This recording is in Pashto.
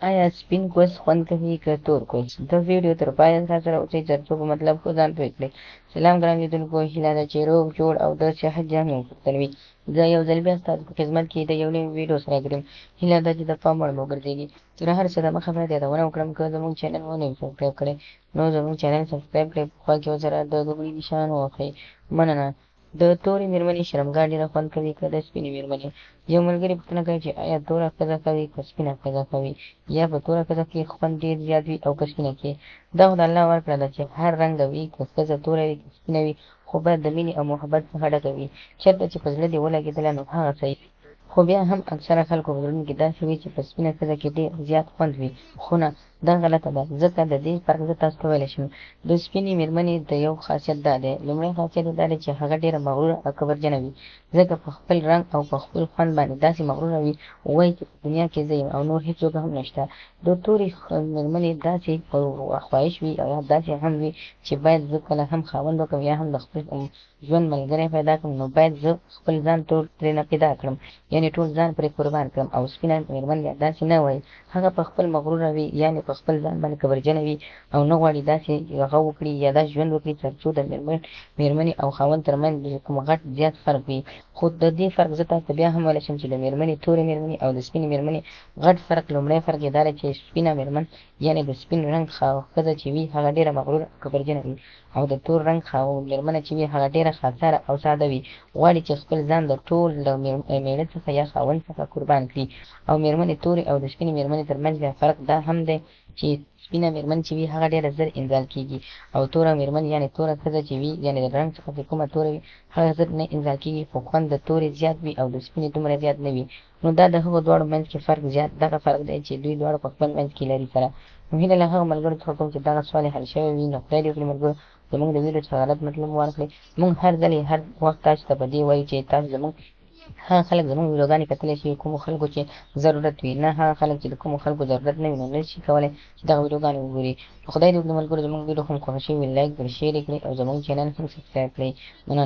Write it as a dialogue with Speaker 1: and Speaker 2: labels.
Speaker 1: آیا سپین کوس خوند کوي که تور کوس؟ د ویډیو تر پایه راسره اوسئ ترڅو په مطلب ښه ځان پوه کړئ. سلام ګران لیدونکو، هیله ده چې روغ جوړ او د صحت جامې مو پوښتنه وي. زه یو ځل بیا ستاسو په خدمت کې د یو نوي ویډیو سره راغلی یم. هیله ده چې د پام وړ مو وګرځېږي. تر هر څه دمخه باید یادونه وکړم، که زموږ چینل مو نه وي سبسکرایب کړی نو زموږ چینل سبسکرایب کړئ، په خوا کې ورسره د ګوګلي نشان ووهئ. مننه. د تورې مېرمنې شرمګاه ډېره خوند کوي که د سپینې مېرمنې؟ یو ملګري پوښتنه کوي چې ایا توره ښځه ښه وي که سپینه ښځه ښه وي، یا په توره ښځه کې خوند ډېر زیات وي او که سپینه کې؟ دا خو د الله ورکړه ده چې هر رنګه وي، که ښځه توره وي که سپینه وي، خو باید د مینې او محبت څخه ډکه وي. چېرته چې په زړه دې ولګېدله نو هغه صحیح وي. خو بیا هم اکثره خلکو په زړونو کې داسې وي چې په سپینه ښځه کې ډېر زیات خوند وي، خو نه، دا غلطه ده، ځکه د دې فرق زه تاسو ته ویلی شم. د سپینې مېرمنې د یو خاصیت دا دی، لومړی خاصیت یې دا دی چې هغه ډېره مغروره او کبرجنه وي، ځکه په خپل رنګ او په خپل خوند باندې داسې مغروره وي، وایي چې په دنیا کې زه یم او نور هېڅوک هم نشته. د تورې مېرمنې داسې خواهش وي او یا داسې هم وي چې باید زه کله هم خاوند وکړم یا هم د خپل ژوند ملګری پیدا کړم نو باید زه خپل ځان ټول ترېنه فدا کړم، یعنې ټول ځان پرې قربان کړم. او سپینه مېرمن بیا داسې نه وایي، هغه په خپل مغروره وي، یعنې په خپل ځان باندې کبرجنه وي او نه غواړي داسې هغه وکړي یا داسې ژوند وکړي تر څو د مېرمنې او خاوند تر منځ کوم غټ زیات فرق وي. خو د دې فرق زه تاسو ته بیا هم ویلی شم چې د مېرمنې، تورې مېرمنې او د سپینې مېرمنې غټ فرق، لومړی فرق یې دا دی چې سپینه مېرمن یعنې د سپین رنګ ښځه چې وي هغه ډېره مغروره او کبرجنه وي او د تور رنګ مېرمنه چې وي هغه ډېره خاکساره او ساده وي، غواړي چې خپل ځان د ټول له مېړه څخه یا خاوند څخه قربان کړي. او مېرمنې تورې او د سپینې مېرمنې تر منځ بیا فرق دا هم دی چې سپینه مېرمن چې وي هغه ډېره زر انزال کېږي او توره مېرمن یعنې توره ښځه چې وي، یعنې د رنګ څخه چې کومه توره وي هغه زر نه انزال کېږي، خو خوند د تورې زیات وي او د سپینې دومره زیات نه وي. نو دا د هغو دواړو منځ کې فرق زیات دغه فرق دی چې دوی دواړو په خپل منځ کې لري سره. نو هیله له هغو ملګرو څخه کوم چې دغه سوال یې حل شوی وي، نو خدای دې وکړي ملګرو زموږ د ویډیو څخه غلط مطلب مو وانخلئ. موږ هر ځلې هر وخت تاسو ته په دې وایو چې تاسو زموږ هغه خلک زموږ ویډیوګانې کتلی شي کومو خلکو چې ضرورت وي، نه هغه خلک چې د کومو خلکو ضرورت نه وي نو نه شي کولی چې دغه ویډیوګانې وګوري. نو خدای دې وکړي ملګرو زموږ ویډیو هم خوښه شوې وي، لایک کړئ، شیر یې کړئ او زموږ چینل هم سبسکرایب کړئ. مننه.